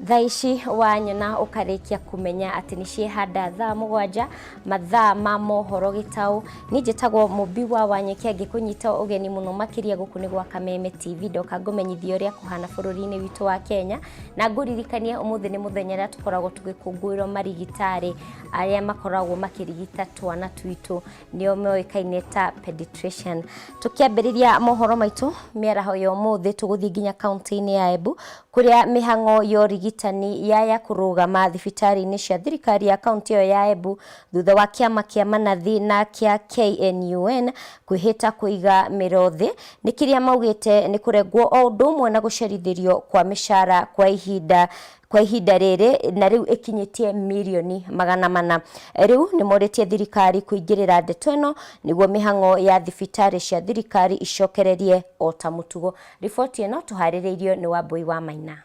Thaa ici wanyona ũkarĩkia kũmenya atĩ nĩ ciehanda thaa 7 mathaa ma mohoro gĩtaũ. Niĩ njĩtagwo Mũmbi wa Wanyeki, ngĩkũnyita ũgeni mũno makĩria gũkũ nĩ gwa Kameme TV. Ndoka ngũmenyithia ũrĩa kũhana bũrũri-inĩ witũ wa Kenya, na ngũririkanie ũmũthĩ nĩ mũthenya ũrĩa tũkoragwo tũgĩkũngũĩrwo marigitari arĩa makoragwo makĩrigita twana twitũ, nĩo moĩkaine ta pediatrician. Tũkĩambĩrĩria mohoro maitũ mĩaraho ya ũmũthĩ, tũgũthiĩ nginya kaunti-inĩ ya Embu kũrĩa mĩhang'o ya ũrigitani yaya kũrũgama thibitarĩ-inĩ cia thirikari ya kaunti ĩyo ya Embu thutha wa kĩama kĩa manathi na kĩa KNUN kwĩhĩta kũiga mĩro thĩ nĩ kĩrĩa maugĩte nĩ kũrengwo o ũndũ ũmwe na gũcerithĩrio kwa mĩcara kwa ihinda rĩrĩ na rĩu ĩkinyĩtie mirioni 400. Rĩu nĩ morĩtie thirikari kũingĩrĩra ndeto ĩno nĩguo mĩhang'o ya thibitarĩ cia thirikari icokererie o ta mũtugo. Riboti ĩno tũharĩrĩirio nĩ Wambui wa Maina.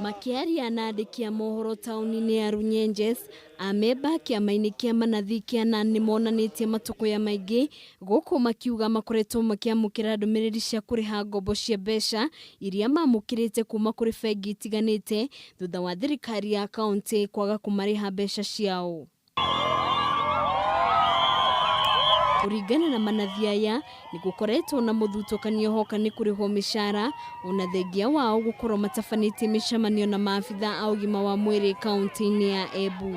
Makĩaria na andĩki a mohoro taũni-inĩ ya Runyenjes, amemba kĩama-inĩ kĩa manathi kĩa NAN nĩ monanĩtie matũkũya maingĩ gũkũ makiuga makoretwo makĩamũkĩra ndũmĩrĩri cia kũrĩha ngombo cia mbeca iria mamũkĩrĩte kuma kũrĩ bengi itiganĩte thutha wa thirikari ya kaunti kwaga kũmarĩha mbeca ciao. Kũringana na manathi aya, nĩ gũkoretwo na mũthutũkanio hoka nĩ kũrĩhwo mĩcara ona thengia wao gũkorwo matabanĩtie mĩcemanio na maabitha a ũgima wa mwĩrĩ kaunti-inĩ ya Embu.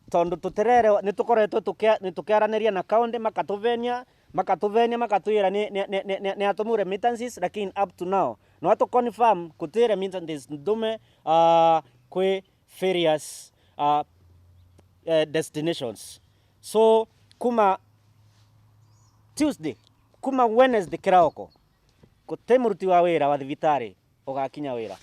Tondu tutirere ni tukoretwo tukiaraniria na county, makatuvenia makatwira ni atumu remittances, lakini up to now no atu confirm kuti remittances ndume kwi various destinations. So kuma Tuesday, kuma Wednesday kiroko, guti muruti wa wira wa thibitari ugakinya wira.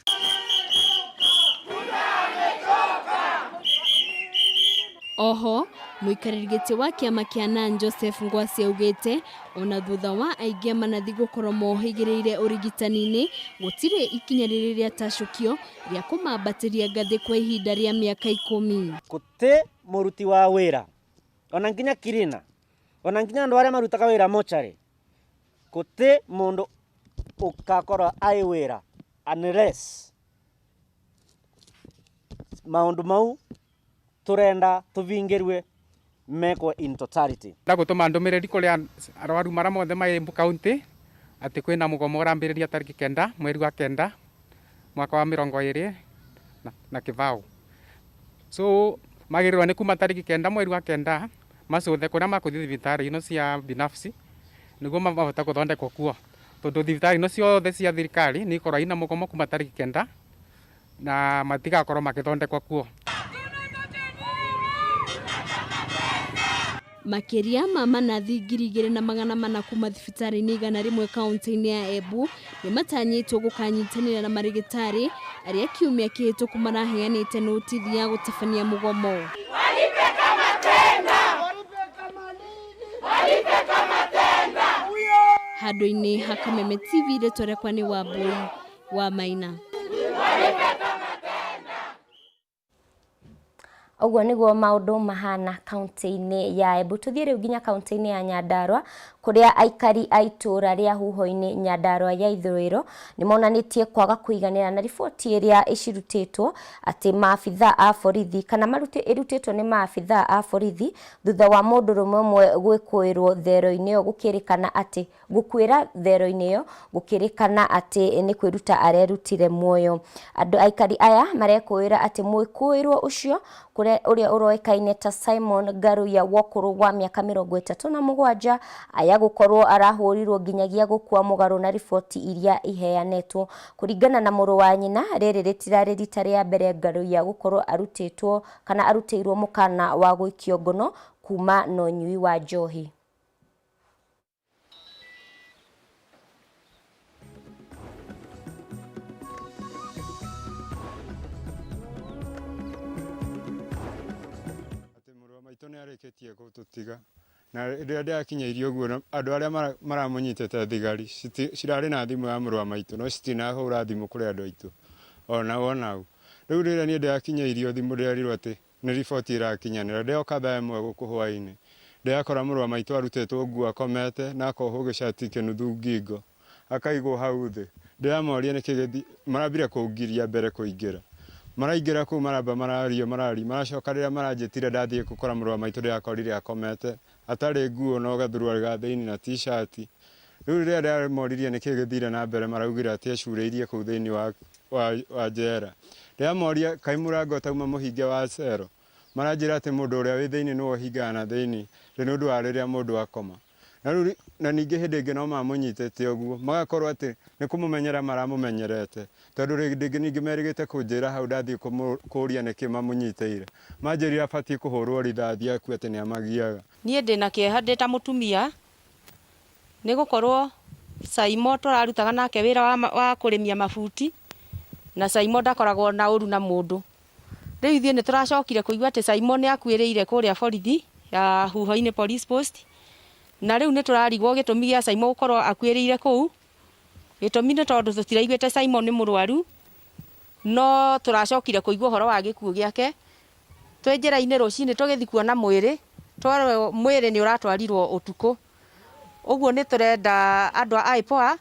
Oho mũikarĩri gĩtĩ wa kĩama kĩa NAN Joseph Ngwasi augĩte ona thutha wa aingĩ a manathi gũkorwo mohĩgĩrĩire ũrigitani-inĩ, gũtirĩ ikinya rĩrĩ rĩatacũkio rĩa kũmambatĩria ngathĩ kwa ihinda rĩa mĩaka 10. Guti muruti wa wira, ona nginya kirina, ona nginya andu aria marutaga wira mochari, guti mundu ukakorwo ai wira unless maundu mau turenda tuvingirwe mekwo in totality. Nda gutuma ndumiriri kuria arwaru maria mothe mai Embu County ati kwina mugomo urambiriria tariki 9 mweri wa 9 mwaka wa 2020. So magirirwo ni kuma tariki 9 mweri wa 9 macuthe kuria makuthii thibitari ino cia binafsi niguo mahota kuthondekwo kuo, tondu thibitari ino ciothe cia thirikari ni ikorwo ina mugomo kuma tariki 9 na matigakorwo makithondekwo kuo. Makĩria ma manathi 2400 kuma thibitarĩ-inĩ 101 kaunti-inĩ ya Embu nĩ matanyĩtwo gũkanyitanĩra na marĩgĩtarĩ arĩa kiumia kĩhĩtũku maraheanĩte notithi ya gũtabania mũgomo. Walipe kama tena. Walipe kama tena. Handũ-inĩ ha Kameme TV, rĩtwa rĩakwa nĩ Wambui wa Maina. Ũguo nĩguo maũndũ mahana kaunti-inĩ ya Embu. Tũthiĩ rĩu nginya kaunti-inĩ ya Nyandarua kũrĩa aikari a itũũra rĩa Huho-inĩ, Nyandarua ya ithũĩro, nĩ monanĩtie kwaga kũiganĩra na riboti ĩrĩa ĩcirutĩtwo atĩ maabitha a borithi kana ĩrutĩtwo nĩ maabitha a borithi thutha wa mũndũrũme ũmwe gwĩkũĩrwo thero-inĩ ĩyo gũkĩrĩkana atĩ gũkuĩra thero-inĩ ĩyo gũkĩrĩkana atĩ nĩ kwĩruta arerutire muoyo. Andũ aikari aya marekũĩra atĩ mwĩkũĩrwo ũcio ũrĩa ũroĩkaine ta Simon Ngaruiya wa ũkũrũ wa mĩaka 37 aya gũkorwo arahũrirwo nginyagia gũkua, mũgarũ na riboti iria iheanĩtwo. Kũringana na mũrũ wa nyina, rĩrĩ rĩtirarĩ rita rĩa mbere Ngaruiya gũkorwo arutĩtwo kana arutĩirwo mũkana wa gũikio ngono kuma na ũnyui wa njohi. Atĩ mũrũ wa maitũ nĩ arĩkĩtie gũtũtiga, na rĩrĩa ndĩrakinyĩirie ũguo andũ arĩa maramũnyitĩte, thigari cirarĩ na thimũ ya mũrũ wa maitũ no citinahũra thimũ kũrĩ andũ aitũ ona wonau. Rĩu rĩrĩa niĩ ndĩrakinyĩirio thimũ, ndĩrerirwo atĩ nĩ riboti ĩrakinyanĩra. Ndĩroka thaa 1 gũkũ hwaĩ-inĩ. Ndĩrakora mũrũ wa maitũ arutĩtwo nguo akomete na akohwo gĩcati kĩnuthu ngingo akaigwo hau thĩ. Ndĩramoria nĩkĩ marambire kũngiria mbere kũingĩra. Maraingĩra kũu maramba marario marari maracoka rĩrĩa maranjĩtire ndathiĩ gũkora mũrũ wa maitũ ndĩrakorire akomete atarĩ nguo no gathuruarĩ ga thĩinĩ na t-shirt. Rĩu rĩrĩa ndĩramoririe nĩkĩ gĩthire na mbere maraugire atĩ ecurĩirie kũu thĩinĩ wa njera. Ndĩramoria kaĩ mũrango ũtauma mũhinge wa cero. Maranjĩra atĩ mũndũ ũrĩa wĩ thĩinĩ nĩwe ũhingaga na thĩinĩ nĩ ũndũ wa rĩrĩa mũndũ akoma. Na rĩu na ningĩ hĩndĩ ĩngĩ no mamũnyitĩte ũguo magakorwo atĩ nĩ kũmũmenyera maramũmenyerete tondũ rĩngĩ ningĩ merĩgĩte kũnjĩra hau ndathiĩ kũũria nĩkĩ mamũnyitĩire. Manjĩrire abatiĩ kũhũrwo rithathi akue atĩ nĩ amagiaga. Niĩ ndĩna kĩeha ndĩ ta mũtumia nĩ gũkorwo Saimo tũrarutaga nake wĩra wa kũrĩmia mabuti na Saimo ndakoragwo na ũru na mũndũ. Rĩu ithuĩ nĩ tũracokire kũigua atĩ Saimo nĩ akuĩrĩire kũrĩa borithi ya Huho-inĩ Police Post na rĩu nĩ tũrarigwo gĩtũmi gĩa Saimo gũkorwo akuĩrĩire kũu. Gĩtũmi nĩ tondũ tũtiraiguĩte Saimo nĩ mũrwaru no tũracokire kũigua ũhoro wa gĩkuũ gĩake. Twĩ njĩra-inĩ rũcinĩ tũgĩthiĩ kuona mwĩrĩ, twerwo mwĩrĩ nĩ ũratwarirwo ũtukũ. Ũguo nĩ tũrenda andũ a IPOA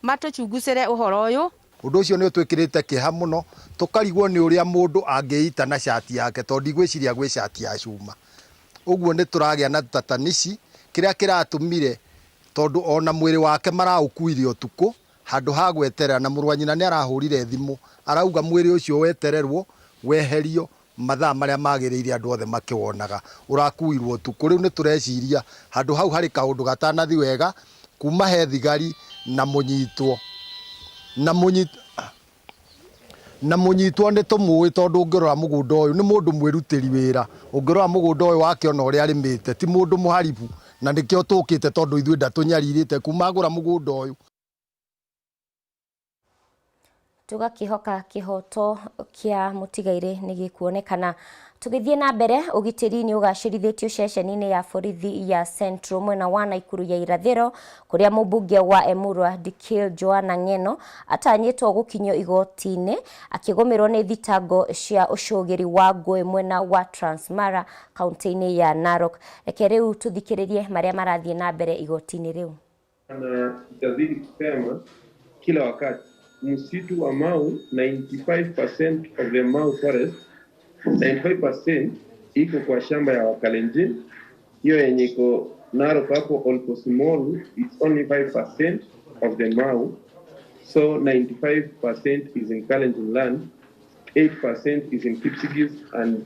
matũchungucĩre ũhoro ũyũ. Ũndũ ũcio nĩ ũtwĩkĩrĩte kĩeha mũno tũkarigwo nĩ ũrĩa mũndũ angĩita na cati yake tondũ ndigwĩciria gwĩ cati ya cuma. Ũguo nĩ tũragĩa na tatanici kĩrĩa kĩratũmire tondũ ona mwĩrĩ wake maraũkuire ũtukũ handũ ha gweterera na mũrũ wa nyina nĩ arahũrire thimũ arauga mwĩrĩ ũcio wetererwo weherio mathaa marĩa magĩrĩire andũ othe makĩwonaga ũrakuirwo ũtukũ. Rĩu nĩ tũreciria handũ hau harĩ kaũndũ gatanathi wega kuma he thigari na mũnyitwo na mũnyitwo nĩ tũmũĩ tondũ ũngĩrora mũgũnda ũyũ nĩ mũndũ mwĩrutĩri wĩra. Ũngĩrora mũgũnda ũyũ wake ona ũrĩa arĩmĩte ti mũndũ mũharibu na nĩkĩo tũkĩte tondũ ithuĩ ndatũnyarirĩte kuma agũra mũgũnda ũyũ. Tũgakĩhoka kĩhoto kĩa mũtigairĩ nĩ gĩkuonekana. Tũgĩthiĩ na mbere, ũgitĩri nĩ ũgacĩrithĩtio ceceni-inĩ ya borithi ya Central mwena wa Naikuru ya irathĩro kũrĩa mũmbunge wa Emurua Dikirr Joanna Ng'eno atanyĩtwo gũkinyio igoti-inĩ akĩgũmĩrwo nĩ thitango cia ũcũgĩri wa ngũĩ mwena wa Transmara kaunti-inĩ ya Narok. Reke rĩu tũthikĩrĩrie marĩa marathiĩ na mbere igoti-inĩ rĩu. Na itazidi kusema kila wakati msitu wa Mau, 95% of the Mau forest, 95% iko kwa shamba ya Wakalenjin. Hiyo yenye iko Narok hapo Olposimoru, it's only 5% of the Mau. So 95% is in Kalenjin land, 8% is in Kipsigis, and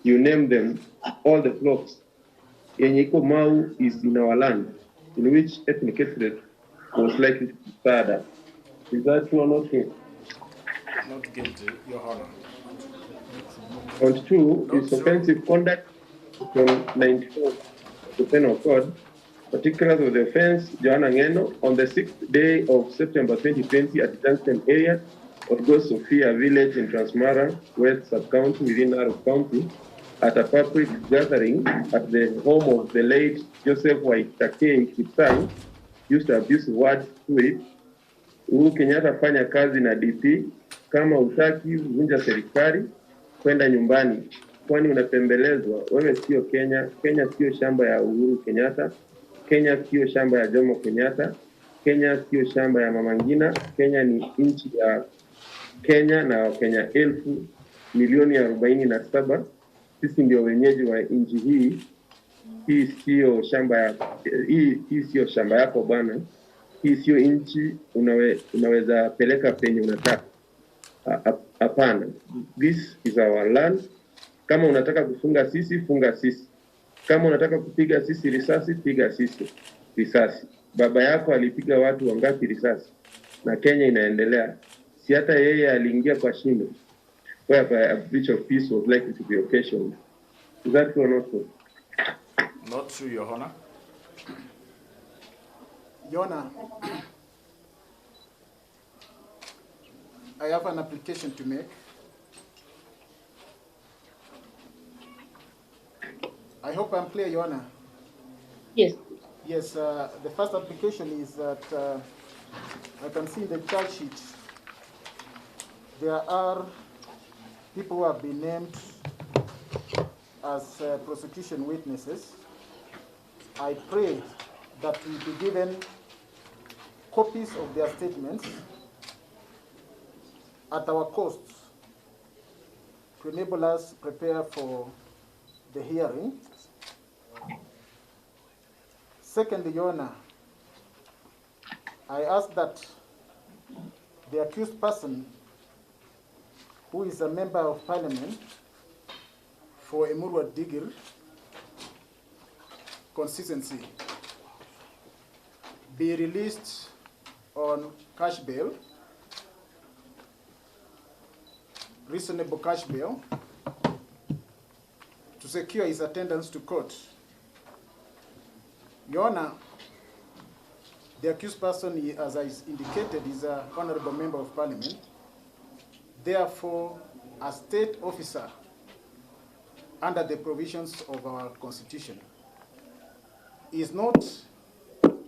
you name them, all the blocks. Yenye iko Mau is in our land, in which ethnic hatred was likely to be further. Is that true or not true? Not guilty, Your Honor. Count 2 is offensive conduct from 94 of the Penal Code. Particulars of the offense, Joanna Ng'eno, on the 6th day of September 2020 at the Junction area of Go Sophia village in Transmara, West Sub-County within Narok County, at a public gathering at the home of the late Joseph Waitakei Kipsang, used abusive words to it. Uhuru Kenyatta, fanya kazi na DP. Kama hutaki vunja serikali, kwenda nyumbani, kwani unapembelezwa. Wewe sio Kenya. Kenya sio shamba ya Uhuru Kenyatta. Kenya sio shamba ya Jomo Kenyatta. Kenya sio shamba ya Mama Ngina. Kenya ni nchi ya Kenya na Wakenya 47,000,000. Sisi ndio wenyeji wa nchi hii. Hii sio shamba ya, hii sio shamba yako bwana. Hii sio nchi unaweza peleka penye unataka. Hapana. This is our land. Kama unataka kufunga sisi, funga sisi. Kama unataka kupiga sisi risasi, piga sisi risasi. Baba yako alipiga watu wangapi risasi? Na Kenya inaendelea. Si hata yeye aliingia kwa shimo. Whereby a breach of peace was likely to be occasioned. Is that true or not true? Not true, Your Honor. Your Honor, I have an application to make. I hope I'm clear, Your Honor. Yes. Yes, the first application is that I can see in the charge sheet there are people who have been named as prosecution witnesses. I pray that we be given copies of their statements at our cost to enable us prepare for the hearing. Secondly, Your Honor, I ask that the accused person, who is a member of parliament for Emurua Dikirr constituency, be released on cash bail, reasonable cash bail, to secure his attendance to court. Your Honor, the accused person, as I indicated, is an honorable member of parliament. Therefore, a state officer under the provisions of our constitution is not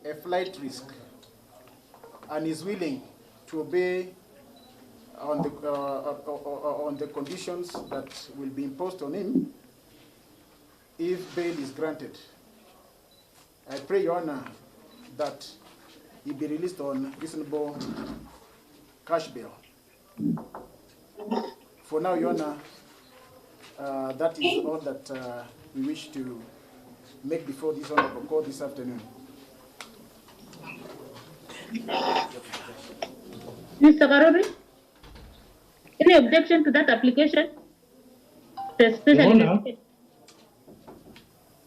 a flight risk and is willing to obey on the conditions that will be imposed on him if bail is granted. I pray, Your Honor, that he be released on reasonable cash bail. For now, Your Honor, that is all that we wish to make before this honorable court this afternoon. Mr. Karobi, any objection to that application?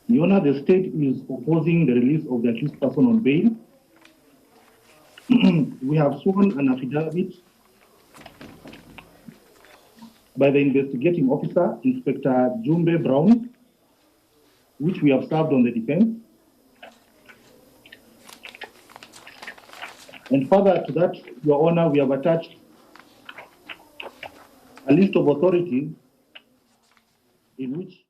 Your Honor, the state is opposing the release of the accused person on bail. We have sworn an affidavit by the investigating officer, Inspector Jumbe Brown, which we have served on the defense. And further to that, Your Honor, we have attached a list of authorities in which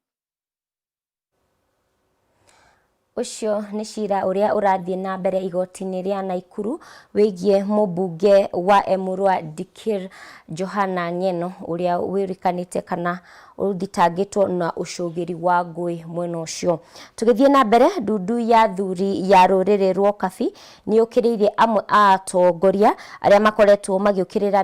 Ucio nĩ cira ũrĩa ũrathiĩ na mbere igoti-inĩ rĩa Naikuru wĩgiĩ mũmbunge wa Emurua Dikirr Johana Ng'eno ũrĩa wĩrĩkanĩte kana ũthitangĩtwo na ũcũgĩri wa ngũĩ mwena ũcio. Tũgĩthiĩ na mbere, ndundu ya thuri ya rũrĩrĩ rwa Okabi nĩ yũkĩrĩire amwe a atongoria arĩa makoretwo magĩũkĩrĩra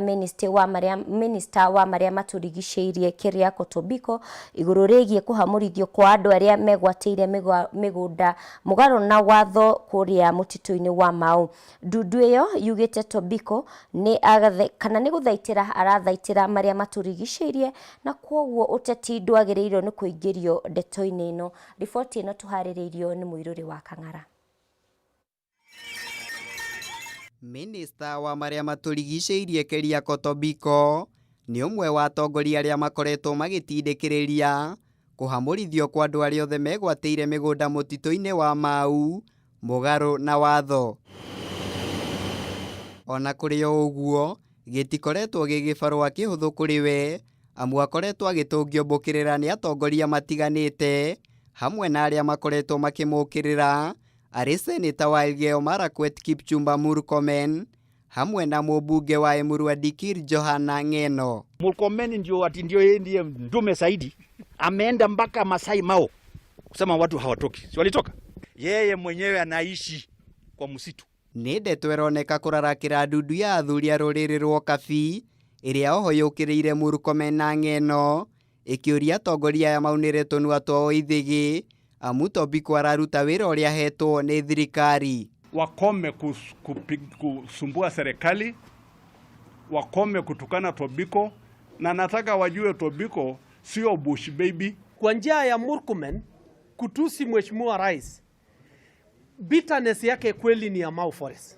minista wa marĩa matũrigicĩirie Keriako Tobiko igũrũ rĩgiĩ kũhamũrithio kwa andũ arĩa megwatĩire mĩgũnda mũgarũ na watho kũrĩa mũtitũ-inĩ wa Mau. Ndundu ĩyo yugĩte Tobiko nĩ kana nĩ gũthaitĩra arathaitĩra marĩa matũrigicĩirie na kwoguo ũteti ndwagĩrĩirwo nĩ kũingĩrio ndeto-inĩ ĩno. Riboti ĩno tũharĩrĩirio nĩ Mũirũrĩ wa Kang'ara. Minista wa marĩa matũrigicĩirie Keriako Tobiko nĩ ũmwe wa atongoria arĩa makoretwo magĩtindĩkĩrĩria kũhamũrithio kwa andũ arĩa othe megwatĩire mĩgũnda mũtitũ-inĩ wa Mau mũgarũ na watho. Ona kũrĩ o ũguo, gĩtikoretwo gĩ gĩbarũa kĩhũthũ kũrĩ we, amu akoretwo agĩtũngio mbũkĩrĩra nĩ atongoria matiganĩte hamwe na arĩa makoretwo makĩmũkĩrĩra arĩ seneta wa Elgeyo Marakwet Kipchumba Murkomen hamwe na mũmbunge wa Emurua Dikirr Johana Ng'eno. Murkomen ndio ati ndio yeye ndiye ndume zaidi, ameenda mpaka Masai Mao kusema watu hawatoki, si walitoka? Yeye mwenyewe anaishi kwa msitu. Nĩ ndeto ĩroneka kũrarakĩra ndundu ya athuri a rũrĩrĩ rwa Okabi ĩrĩa oho yũkĩrĩire Murkomen na Ng'eno ĩkĩũria atongoria aya maunĩre tũnua twao ithĩgĩ amu Tobiko araruta wĩra ũrĩa ahetwo nĩ thirikari. Wakome kusumbua serikali, wakome kutukana Tobiko, na nataka wajue Tobiko sio bush baby. Kwa njia ya Murkomen kutusi Mheshimiwa Rais, bitterness yake kweli ni ya Mau Forest.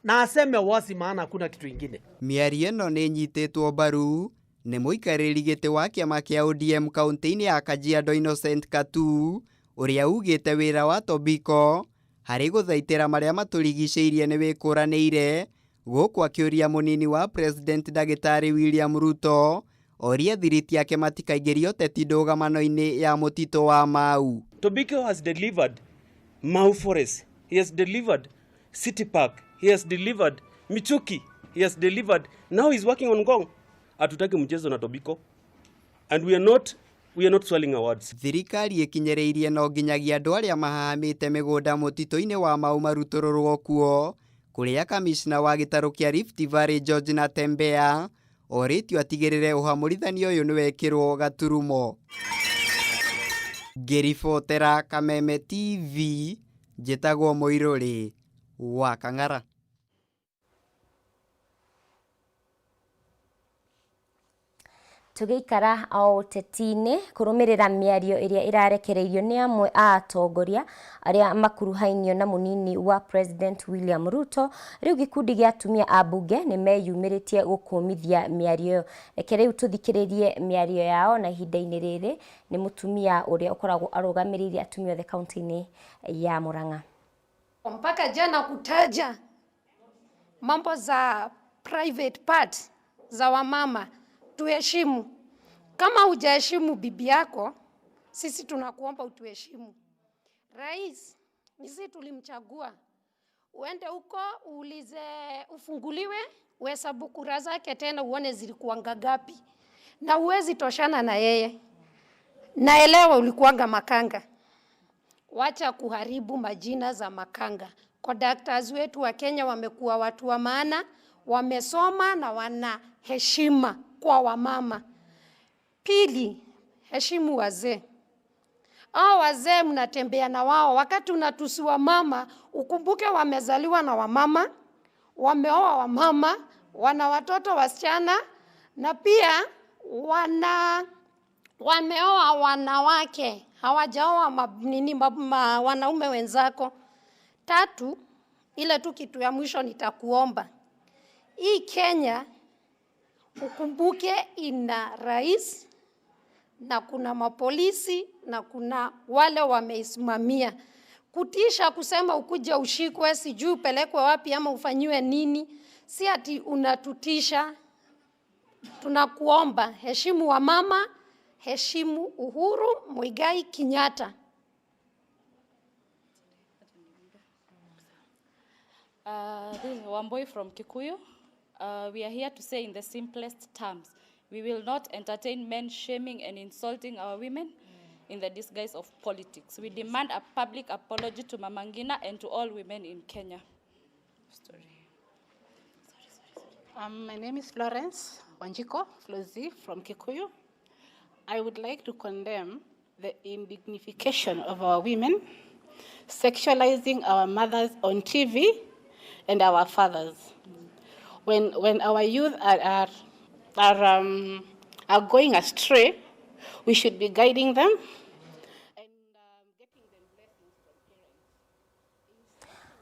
Na aseme wazi, maana hakuna kitu ingine. Mĩario ĩno nĩ ĩnyitĩtwo mbaru nĩ mũikarĩri gĩtĩ wa kĩama kĩa ODM kaunti-inĩ ya Kajiado Innocent Katu ũrĩa ugĩte wĩra wa Tobiko harĩ gũthaitĩra marĩa matũrigicĩirie nĩ wĩkũranĩire, gũkũ akĩũria mũnini wa President Ndagĩtarĩ William Ruto orie thiriti yake matikaingĩrie ũteti ndũgamano-inĩ ya mũtitũ wa Mau. Tobiko has delivered Mau Forest, he has delivered City Park, he has delivered Michuki, he has delivered, now he's working on Ngong. Hatutaki mchezo na Tobiko, and we are not We are not swallowing our words. Thirikari ĩkinyĩrĩirie no nginyagia andũ arĩa mahahamĩte mĩgũnda mũtitũ-inĩ wa Mau marutũrũrwo kuo, kũrĩa kamishna wa gĩtarũ kĩa Rift Valley George Natembeya orĩtio atigĩrĩre ũhamũrithania ũyũ nĩwekĩrwo gaturumo. Ngĩribotera Kameme TV, njĩtagwo Mũirũrĩ wa Kang'ara. Tũgĩikara o ũteti-inĩ kũrũmĩrĩra mĩario ĩrĩa ĩrarekereirio nĩ amwe a atongoria arĩa makuruhainio na mũnini wa President William Ruto, rĩu gĩkundi gĩa atumia a mbunge nĩ meyumĩrĩtie gũkũmithia mĩario ĩyo. Reke rĩu tũthikĩrĩrie mĩario yao na ihinda-inĩ rĩrĩ nĩ mũtumia ũrĩa ũkoragwo arũgamĩrĩire atumia othe kaunti-inĩ ya Murang'a. Mpaka jana kutaja mambo za private part za wamama, tuheshimu. Kama hujaheshimu bibi yako, sisi tunakuomba utuheshimu. Rais, ni sisi tulimchagua. Uende huko uulize, ufunguliwe, uhesabu kura zake tena uone zilikuwanga ngapi, na uwezi toshana na yeye. Naelewa ulikuwanga makanga. Wacha kuharibu majina za makanga. Conductors wetu wa Kenya wamekuwa watu wa maana, wamesoma na wana heshima kwa wamama. Pili, heshimu wazee. Hao wazee mnatembea na wao, wakati unatusiwa mama, ukumbuke wamezaliwa na wamama, wameoa wamama, wana watoto wasichana na pia wameoa wanawake, hawajaoa wanaume wenzako. Tatu, ile tu kitu ya mwisho nitakuomba. Hii Kenya ukumbuke ina rais na kuna mapolisi na kuna wale wameisimamia. Kutisha kusema ukuje ushikwe, sijui upelekwe wapi ama ufanyiwe nini, si ati unatutisha. Tunakuomba heshimu wa mama, heshimu Uhuru Muigai Kenyatta. This is Wamboi from Kikuyu. We are here to say in the simplest terms, we will not entertain men shaming and insulting our women in the disguise of politics. We demand a public apology to Mama Ngina and to all women in Kenya. Sorry. My name is Florence Wanjiko Flozi from Kikuyu. I would like to condemn the indignification of our women, sexualizing our mothers on TV and our fathers. When our youth are going astray, we should be guiding them.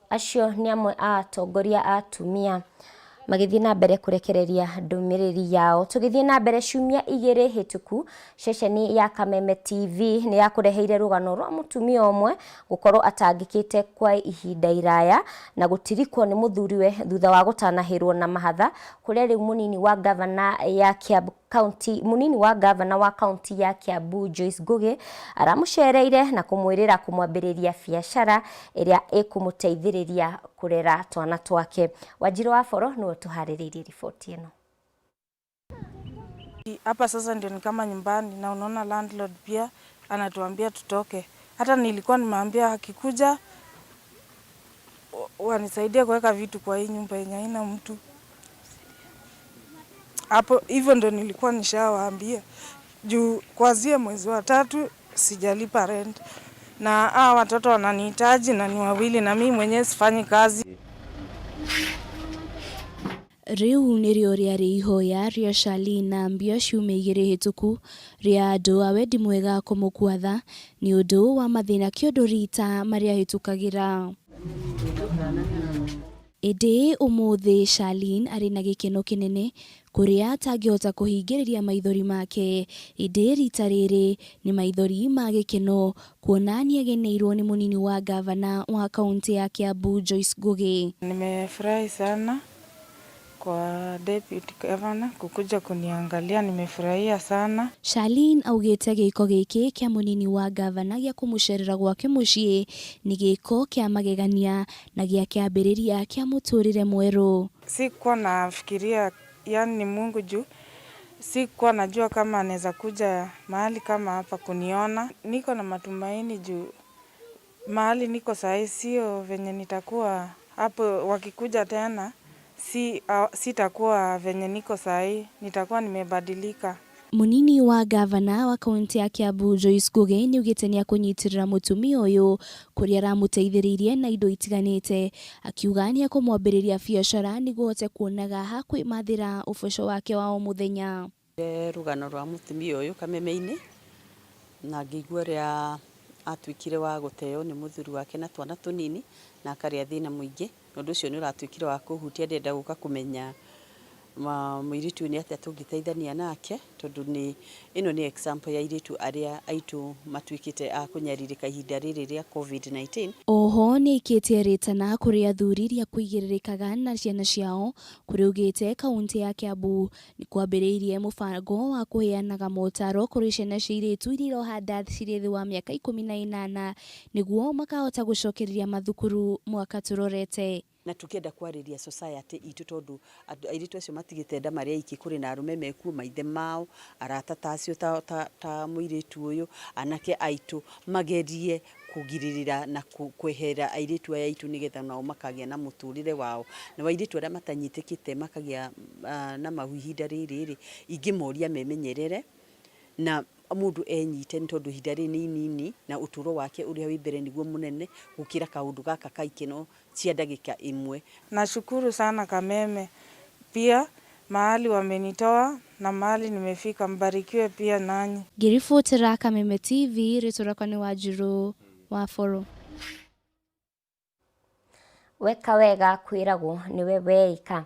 Acio nĩ amwe a atongoria a atumia magĩthiĩ na mbere kũrekereria ndũmĩrĩri yao. Tũgĩthiĩ na mbere ciumia igĩrĩ hĩtũku, ceceni ya Kameme TV nĩ yakũreheire rũgano rwa mũtumia ũmwe gũkorwo atangĩkĩte kwa ihinda iraya na gũtirikwo nĩ mũthuriwe thutha wa gũtanahĩrwo na mahatha, kũrĩa rĩu mũnini wa gavana ya Kiambu County, mũnini wa gavana wa kaunti ya Kiambu Joyce Ngugi aramũcereire na kũmwĩrĩra kũmwambĩrĩria biacara ĩrĩa ĩkũmũteithĩrĩria kũrera twana twake. Wanjirũ wa Boro nĩwe tũharĩrĩirie riboti ĩno. Hapa sasa ndio ni kama nyumbani, na unaona landlord pia anatuambia tutoke. Hata nilikuwa nimeambia akikuja wanisaidie kuweka vitu kwa hii nyumba yenye haina mtu. Hapo hivyo ndo nilikuwa nishawaambia. Juu kuanzia mwezi wa 3 sijalipa rent. Na hawa watoto wananihitaji na ni wawili na mimi mwenyewe sifanyi kazi. Rĩu nĩrĩo rĩarĩ ihoya rĩa Charlene na mbia ciumia igĩrĩ hĩtũku rĩa andũ a wendi mwega kũmũkua tha nĩ ũndũ wa mathĩna kĩondo rita marĩa ahĩtũkagĩra. Ĩndĩ ũmũthĩ Charlene arĩ na gĩkeno kĩnene kũrĩa atangĩhota kũhingĩrĩria maithori make, ĩndĩ rita rĩrĩ nĩ maithori ma gĩkeno kuona nĩageneirwo nĩ mũnini wa gavana wa kaunti ya Kiambu Joyce Ngugi. Nimefurahi sana kwa deputy governor kukuja kuniangalia, nimefurahia sana. Charlene augĩte gĩko gĩkĩ kĩa mũnini wa gavana gĩa kũmũcerera gwake mũciĩ nĩ gĩko kĩa magegania na gĩa kĩambĩrĩria kĩa mũtũrĩre mwerũ. Sikuwa nafikiria, yani ni Mungu juu Sikuwa najua kama anaweza kuja mahali kama hapa kuniona. Niko na matumaini juu mahali niko sahi sio venye nitakuwa hapo wakikuja tena, sitakuwa venye niko sahi, nitakuwa nimebadilika. Munini wa gavana wa kaunti ya Kiambu Joyce Ngugi nĩaugĩte nĩekũnyitĩrĩra mũtumia ũyũ kũrĩa aramũteithĩrĩirie na indo itiganĩte, akiuga nĩekũmwambĩrĩria biacara nĩguo ahote kuonaga ha kwĩmathĩra ũboco wake wa o mũthenya. Rũgano rwa mũtumia ũyũ Kameme-inĩ na ngĩigua ũrĩa atuĩkire wa gũteo nĩ mũthuri wake na twana tũnini na akarĩa thĩna mũingĩ. Ũndũ ũcio nĩ ũratuĩkire wa kũhutia, ndĩrenda gũka kũmenya mũirĩtu ũyũ nĩ atĩa tũngĩteithania nake, tondũ nĩ ĩno nĩ example ya airĩtu arĩa aitũ matuĩkĩte a kũnyarirĩka ihinda rĩrĩ rĩa COVID-19. Oho nĩaikĩtie rĩtana kũrĩ athuri rĩa kũigĩrĩrĩkaga na ciana ciao kũrĩa augĩte kaunti ya Kiambu nĩ kwambĩrĩirie mũbango wa kũheanaga motaro kũrĩ ciana cia airĩtu iria iroha nda cirĩ thĩ wa mĩaka 18 nĩguo makahota gũcokereria mathukuru mwaka tũrorete. Na tukienda kwarĩria society itũ tondũ airĩtu acio matigĩte nda marĩ aiki, kũrĩ na arũme mekuo, maithe mao, arata ta acio ta mũirĩtu ũyũ, anake aitũ magerie kũgirĩrĩra na kwehera airĩtu aya aitũ nĩgetha nao makagĩa na mũtũrĩre wao. Na airĩtu arĩa matanyitĩkĩte makagĩa na mahu ihinda rĩrĩ rĩ, ingĩmoria memenyerere na mũndũ enyite nĩ tondũ ihinda rĩrĩ nĩ inini na ũtũro wake ũrĩa wĩ mbere nĩguo mũnene gũkĩra kaũndũ gaka ka ikeno cia ndagĩka ĩmwe. Nashukuru sana Kameme, pia mahali wamenitoa na mahali nimefika, mbarikiwe pia nanyi. Ngĩribotera Kameme TV, rĩtwa rĩakwa nĩ Wanjirũ wa Boro. Weka wega kwĩragwo nĩwe weika.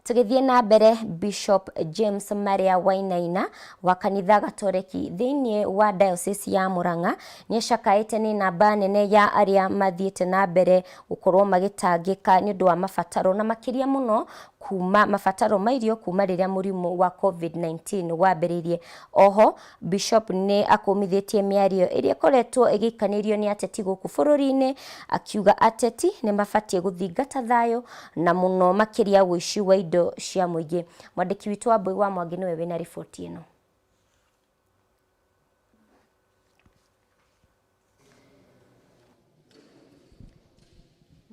Tũgĩthiĩ na mbere, Bishop James Maria Wainaina wa kanitha Gatoreki thĩinĩ wa diocese ya Murang'a nĩacakaĩte nĩ namba nene ya arĩa mathiĩte na mbere gũkorwo magĩtangĩka nĩ ũndũ wa mabataro na makĩria mũno kuma mabataro ma irio kuma rĩrĩa mũrimũ wa COVID-19 wambĩrĩirie. Oho Bishop nĩ akũmithĩtie mĩario ĩrĩa ĩkoretwo ĩgĩikanĩrio nĩ ateti gũkũ bũrũri-inĩ, akiuga ateti nĩ mabatiĩ gũthingata thayũ na mũno makĩria ũici wa indo cia mũingĩ. Mwandĩki witũ wa Mbui wa Mwangi nĩwe wĩna riboti ĩno.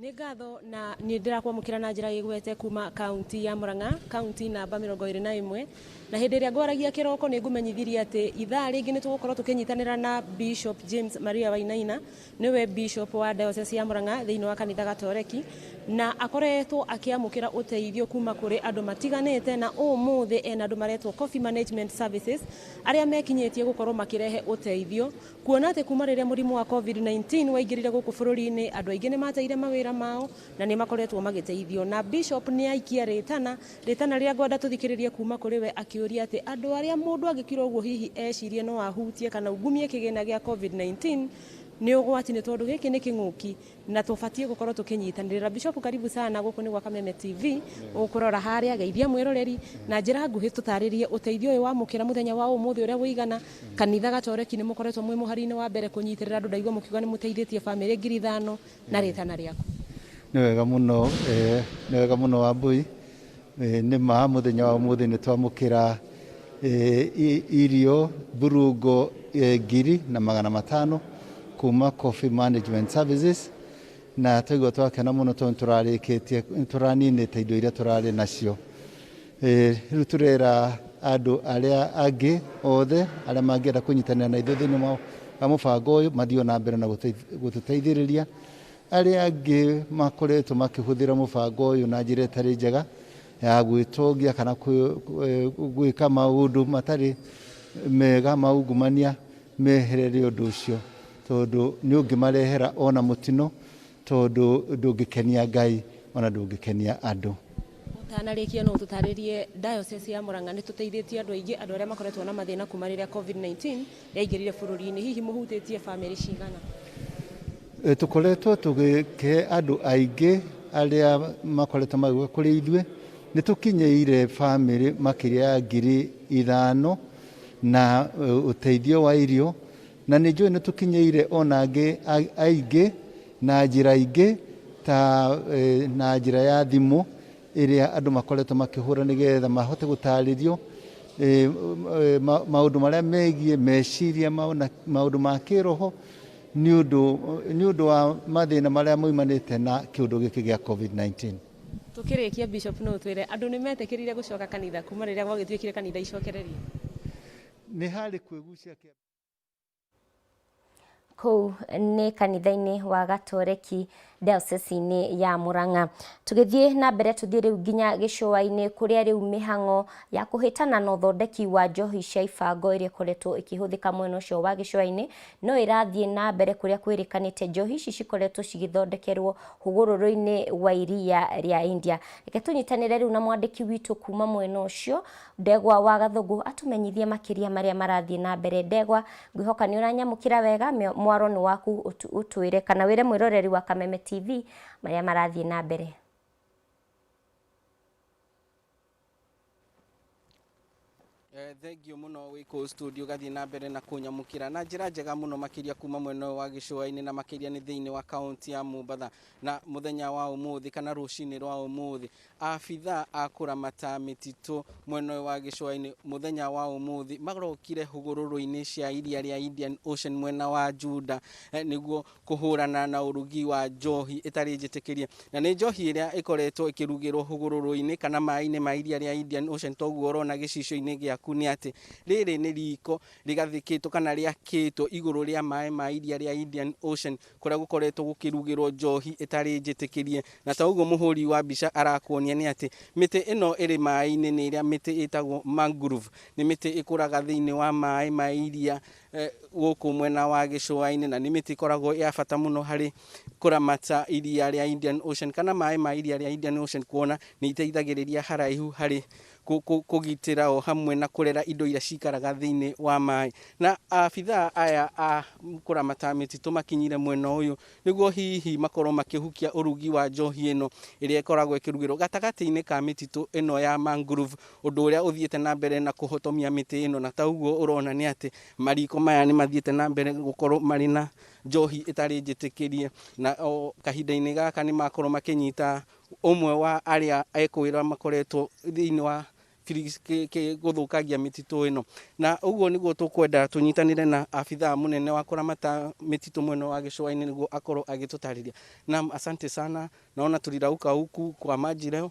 Nĩ ngatho na nĩ ndĩrakwamũkĩra na njĩra ĩgwete kuma kaunti ya Murang'a, kaunti namba 21, na hĩndĩ ĩrĩa ngwaragia kĩroko nĩ ngũmenyithirie atĩ ithaa rĩngĩ nĩ tũgũkorwo tũkĩnyitanĩra na Bishop James Maria Wainaina, nĩwe Bishop wa Diocese ya Murang'a thĩinĩ wa kanitha Gatoreki, na akoretwo akĩamũkĩra ũteithio kuma kũrĩ andũ matiganĩte, na ũmũthĩ ena andũ maretwo Coffee Management Services arĩa mekinyĩtie gũkorwo makĩrehe ũteithio, kuona atĩ kuma rĩrĩa mũrimũ wa COVID-19 waingĩrire gũkũ bũrũri-inĩ andũ aingĩ nĩ mateire mawĩra mao na nĩ makoretwo magĩteithio. Na Bishop nĩ aikia rĩtana rĩrĩa ngwenda tũthikĩrĩrie kuma kũrĩ we, akĩũria atĩ andũ arĩa mũndũ angĩkira ũguo hihi ecirie no ahutie kana ungumie kĩgĩna gĩa COVID-19 nĩ ũgwati, nĩ tondũ gĩkĩ nĩ kĩng'ũki na tũbatiĩ gũkorwo tũkĩnyitanĩrĩra. Bishop, karibu sana gũkũ nĩ gwa Kameme TV, ũkũrora harĩa geithia mwĩroreri na njĩra nguhĩ tũtarĩrie ũteithio ũyũ wamũkĩra mũthenya wa ũmũthĩ ũrĩa wũigana. Kanitha Gatoreki nĩ mũkoretwo mwĩ mũhari-inĩ wa mbere kũnyitĩrĩra andũ, ndaigua mũkiuga nĩ mũteithĩtie bamĩrĩ 5,000 na rĩtana rĩaku. Nĩ wega mũno, nĩ wega mũno Wambui. Nĩ ma mũthenya wa ũmũthĩ nĩ twamũkĩra irio burungo 1,500 kuma Coffee Management Services, na twaigua twakena mũno tondũ tũrarĩkĩtie tũraninĩte indo iria tũrarĩ nacio. Rĩu tũrera andũ arĩa angĩ othe arĩa mangĩenda kũnyitanĩra na ithuĩ thĩinĩ wa mũbango ũyũ mathiĩ na mbere na gũtũteithĩrĩria. Arĩa angĩ makoretwo makĩhũthĩra mũbango ũyũ na njĩra ĩtarĩ njega ya gwĩtongia kana gwĩka maũndũ matarĩ mega ma ungumania meherere ũndũ ũcio, tondũ nĩ ũngĩmarehera ona mũtino, tondũ ndũngĩkenia Ngai ona ndũngĩkenia andũ. Ũtanarĩkia no tũtarĩrie diocese ya Murang'a nĩ tũteithĩtie andũ aingĩ, andũ arĩa makoretwo na mathĩna kuma rĩrĩa COVID-19 yaingĩrire bũrũri-inĩ, hihi mũhutĩtie bamĩrĩ cigana? Tũkoretwo tũgĩkĩhe andũ aingĩ arĩa makoretwo magĩũka kũrĩ ithuĩ, nĩ tũkinyĩire bamĩrĩ makĩria ya 5,000 na ũteithio wa irio, na nĩ njũĩ nĩ tũkinyĩire ona angĩ aingĩ na njĩra ingĩ ta na njĩra ya thimũ ĩrĩa andũ makoretwo makĩhũra nĩgetha mahote gũtarĩrio maũndũ marĩa megiĩ meciria mao na maũndũ ma kĩroho nĩ ũndũ wa mathĩna marĩa moimanĩte na kĩũndũ gĩkĩ gĩa COVID-19. Tũkĩrĩkia Bishop, no ũtwĩre andũ nĩ metĩkĩrire gũcoka kanitha kuma rĩrĩa gwagĩtuĩkire kanitha icokererie? Nĩ harĩ kwĩgucia. Kũu nĩ kanitha-inĩ wa Gatoreki diocese-inĩ ya Murang'a. Tũgĩthiĩ na mbere, tũthiĩ rĩu nginya gĩcũa-inĩ kũrĩa rĩu mĩhang'o ya kũhĩtana na ũthondeki wa njohi cia ibango ĩrĩa ĩkoretwo ĩkĩhũthĩka mwena ũcio wa gĩcũa-inĩ no ĩrathiĩ na mbere, kũrĩa kwĩrĩkanĩte njohi ici cikoretwo cigĩthondekerwo hũgũrũrũ-inĩ wa iria rĩa India. Reke tũnyitanĩre rĩu na mwandĩki witũ kuma mwena ũcio, Ndegwa wa Gathũngũ, atũmenyithie makĩria marĩa marathiĩ na mbere. Ndegwa, ngwĩhoka nĩ ũranyamũkĩra wega, mwaro nĩ waku, ũtwĩre kana wĩre mwĩroreri wa Kameme TV marĩa marathiĩ na mbere. Thengio muno wĩ kũu studio, gathiĩ na mbere na kũnyamũkĩra na njĩra njega mũno makĩria kuma mwena ũyũ wa gĩcũa-inĩ na makĩria nĩ thĩinĩ wa kaunti ya Mombatha. Na mũthenya wa ũmũthĩ kana rũcinĩ rwa ũmũthĩ, abithaa a kũramata mĩtitũ mwena ũyũ wa gĩcũa-inĩ mũthenya wa ũmũthĩ marokire hũgũrũrũ-inĩ cia iria rĩa Indian Ocean mwena wa Juda nĩguo kũhũrana na ũrugi wa njohi ĩtarĩ njĩtĩkĩrie, na nĩ njohi ĩrĩa ĩkoretwo ĩkĩrugĩrwo hũgũrũrũ-inĩ kana maĩ-inĩ ma iria rĩa Indian Ocean. Toguo ũrona gĩcicio-inĩ gĩaku nĩ atĩ rĩrĩ nĩ riko rĩgathĩkĩtwo kana rĩakĩtwo igũrũ rĩa maĩ ma iria rĩa Indian Ocean kũrĩa gũkoretwo gũkĩrugĩrwo njohi ĩtarĩ njĩtĩkĩrie. Na ta ũguo mũhũri wa mbica arakuonia nĩ atĩ mĩtĩ ĩno ĩrĩ maĩ-inĩ nĩ ĩrĩa mĩtĩ ĩtagwo mangrove, nĩ mĩtĩ ĩkũraga thĩinĩ wa maĩ ma iria gũkũ mwena wa gĩcũa-inĩ, na nĩ mĩtĩ ĩkoragwo ya bata mũno harĩ kũramata iria rĩa Indian Ocean kana maĩ ma iria rĩa Indian Ocean, kuona nĩ iteithagĩrĩria haraihu harĩ kũgitĩra o hamwe na kũrera indo iria cikaraga thĩinĩ wa maĩ. Na abithaa aya a kũramata mĩtitũ makinyire mwena ũyũ nĩguo hihi makorwo makĩhukia ũrugi wa njohi ĩno ĩrĩa ĩkoragwo ĩkĩrugĩrwo gatagatĩ-inĩ ka mĩtitũ ĩno ya mangrove, ũndũ ũrĩa ũthiĩte na mbere na kũhotomia mĩtĩ ĩno. Na ta ũguo ũrona nĩ atĩ mariko maya nĩ mathiĩte na mbere gũkorwo marĩ na njohi ĩtarĩ njĩtĩkĩrie, na o kahinda-inĩ gaka nĩ makorwo makĩnyita ũmwe wa arĩa ekũĩra makoretwo thĩinĩ wa gũthũkangia mĩtitũ ĩno. Na ũguo nĩguo tũkwenda tũnyitanĩre na abithaa mũnene wa kũramata mĩtitũ mwena wa gĩcũa-inĩ nĩguo akorwo agĩtũtarĩria. Naam, asante sana, naona tulirauka huku kwa maji leo,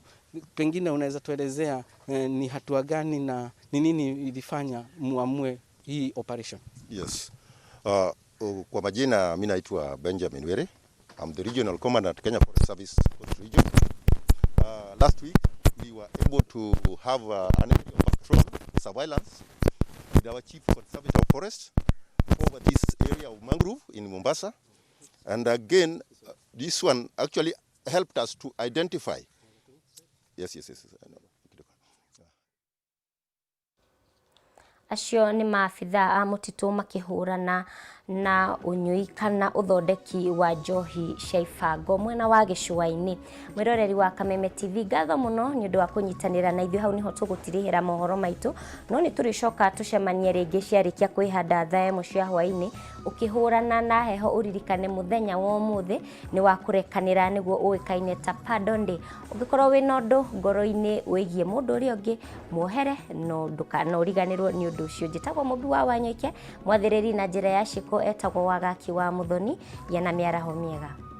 pengine unaweza tuelezea ni hatua gani na ni nini ilifanya muamue hii operation? Yes. Kwa majina mi naitwa Benjamin Were. I'm the regional commandant, Kenya Forest Service Coast Region. Last week we were able to have an aerial patrol surveillance with our chief conservator of forest over this area of mangrove in Mombasa. And again, this one actually helped us to identify. Yes. I know. Acio nĩ maabithaa a mũtitũ makĩhũrana na ũnyui kana ũthondeki wa njohi cia ibango mwena wa gĩcũa-inĩ. Mwĩroreri wa Kameme TV, ngatho mũno nĩ ũndũ wa kũnyitanĩra na ithuĩ. Hau nĩho tũgũtirihĩra mohoro maitũ, no nĩ tũrĩcoka tũcemanie rĩngĩ ciarĩkia kwĩhanda thaa 1 cia hwaĩ-inĩ. Ũkĩhũrana na heho, ũririkane mũthenya wa ũmũthĩ nĩ wa kũrekanĩra, nĩguo ũĩkaine ta Pardon Day. Ũngĩkorwo wĩna ũndũ ngoro-inĩ wĩgiĩ mũndũ ũrĩa ũngĩ, muohere no ndũkanoriganĩrwo nĩ ũndũ ũcio. Njĩtagwo Mũmbi wa Wanyoike, mwathĩrĩri na njĩra ya ciĩko etagwo Wagaki wa Mũthoni. Gĩa na mĩaraho mĩega.